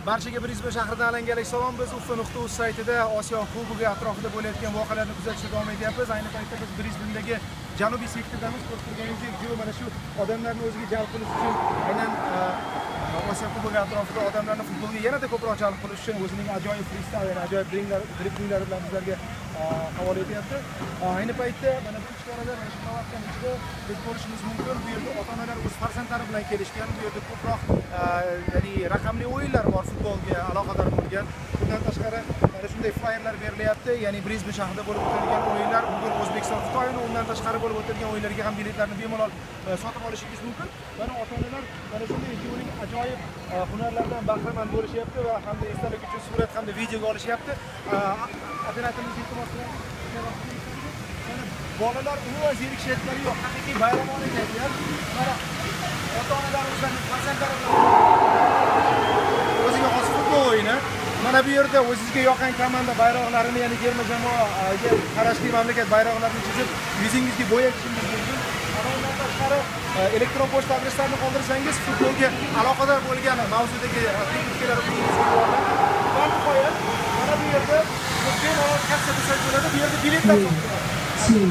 Barchaga Brisbane shahridan alangalik salom. Biz ufa.uz saytida Osiyo Kubogi atrofida bo'layotgan voqealarni kuzatishda davom etyapmiz. Ayni paytda biz Brisbanedagi janubiy sektordamiz. Ko'rib turganingizdek, juda mana shu odamlarni o'ziga jalb qilish uchun aynan Osiyo Kubogi atrofida odamlarni futbolga yanada ko'proq jalb qilish uchun o'zining ajoyib freestyle, ya'ni ajoyib driblinglar bilan bizlarga havola etyapti. Ayni paytda mana bu ichkarida, mana shu palatkaning ichida biz ko'rishimiz mumkin. Bu yerda ota-onalar o'z farzandlari bilan kelishgan. Bu yerda ko'proq ya'ni raqamli o'yinlar bor, futbolga aloqador bo'lgan. Bundan tashqari mana shunday flyerlar berilyapti. Ya'ni Brisbane shahrida bo'lib o'tadigan o'yinlar, bugun O'zbekiston Xitoyni, undan tashqari bo'lib o'tadigan o'yinlarga ham biletlarni bemalol sotib olishingiz mumkin. Mana ota-onalar mana shunday Joning ajoyib hunarlardan bahramand bo'lishyapti va hamda esdalik uchun surat hamda videoga olishyapti. Operatorimiz iltimos qilamiz. Mana bolalar umuman zerikishayotgani yo'q, haqiqiy bayramona kayfiyat. Mana ota-onalar o'zlarining farzandlari bilan o'ziga xos futbol o'yini. Mana bu yerda o'zingizga yoqqan komanda bayroqlarini, ya'ni terma jamoaga qarashli mamlakat bayroqlarini chizib, yuzingizga bo'yatishingiz mumkin. Undan tashqari elektron pochta adreslarini qoldirsangiz, futbolga aloqador bo'lgan mavzudagi atributlar uyingizga yuboriladi. Va nihoyat mana bu yerda bemalol kassa desak bo'ladi. Bu yerda biletlar sotiladi. 2 1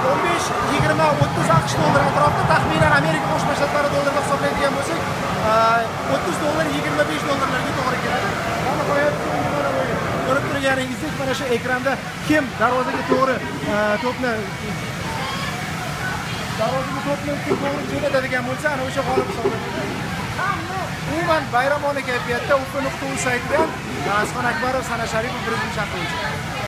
15, 20, 30 AQSh dollari atrofida, taxminan Amerika Qo'shma Shtatlari dollarida hisoblaydigan bo'lsak, 30 dollar 25 dollarlarga to'g'ri keladi. Va nihoyat mana bu ko'rib turganingizdek, mana shu ekranda kim darvozaga to'g'ri to'pni to'g'ri jo'natadigan bo'lsa, ana o'sha g'olib hisoblanadi. Hamma umuman bayramona kayfiyatda ufa.uz saytidan Asxon Akbarov, Sana Sharipov, Brisbane shahri.